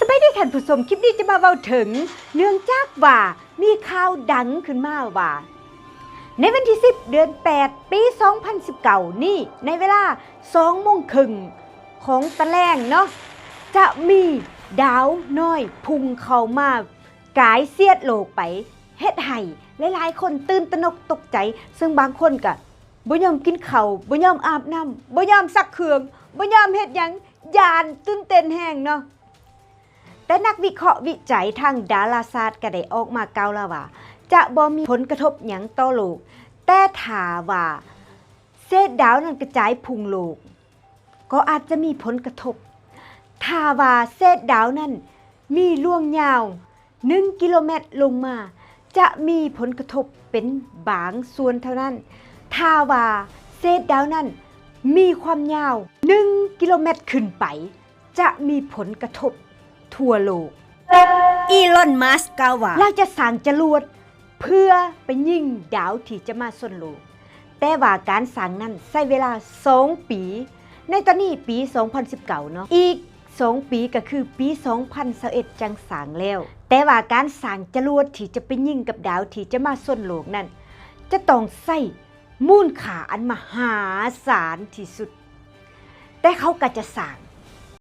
ໄປເດີ້ທ່ານຜູ້ຊົມ, ຄລິບນີ້ຈະມາເວົ້າເຖິງ ເນື່ອງຈາກວ່າມີຂ່າວດັງຂຶ້ນມາວ່າ ໃນວັນທີສິບ ເດືອນແປດ ປີສອງພັນສິບເກົ້ານີ້ ໃນເວລາສອງໂມງເຄິ່ງຂອງຕອນແລງເນາະ ຈະມີດາວນ້ອຍພຸ່ງເຂົ້າມາກາຍສຽດໂລກໄປ ເຮັດໃຫ້ຫຼາຍໆຄົນຕື່ນຕະໜົກຕົກໃຈ, ເຊິ່ງບາງຄົນກະບໍ່ຍອມກິນເຂົ້າ, ບໍ່ຍອມອາບນ້ຳ, ບໍ່ຍອມຊັກເຄື່ອງ, ບໍ່ຍອມເຮັດຫຍັງ, ຢ້ານຕື່ນເຕັ້ນແຮງເນາະ. ແຕ່ນັກວິເຄາະວິໄຈທາງດາລາສາດກໍໄດ້ອອກມາກ່າວແລ້ວວ່າ ຈະບໍ່ມີຜົນກະທົບຫຍັງຕໍ່ໂລກ, ແຕ່ຖ້າວ່າເສດດາວນັ້ນກະຈາຍພຸ່ງໂລກ ກໍອາດຈະມີຜົນກະທົບ. ຖ້າວ່າເສດດາວນັ້ນມີລວງຍາວໜຶ່ງກິໂລແມັດລົງມາ ຈະມີຜົນກະທົບເປັນບາງສ່ວນເທົ່ານັ້ນ. ຖ້າວ່າເສດດາວນັ້ນມີຄວາມຍາວໜຶ່ງກິໂລແມັດຂຶ້ນໄປ ຈະມີຜົນກະທົບທົ່ວໂລກ. ອີລອນ ມັສ ກ່າວວ່າ ລາວຈະສ້າງຈະຫຼວດເພື່ອໄປຍິງດາວທີ່ຈະມາຊົນໂລກ, ແຕ່ວ່າການສ້າງນັ້ນໃຊ້ເວລາສອງປີ. ໃນຕອນນີ້ປີສອງພັນສິບເກົ້າເນາະ, ອີກສອງປີກໍຄືປີສອງພັນຊາວເອັດຈັ່ງສ້າງແລ້ວ. ແຕ່ວ່າການສ້າງຈະຫຼວດທີ່ຈະໄປຍິງກັບດາວທີ່ຈະມາຊົນໂລກນັ້ນ ຈະຕ້ອງໃຊ້ ມູນຄ່າອັນມະຫາສານທີ່ສຸດ, ແຕ່ເຂົາກໍຈະສ້າງ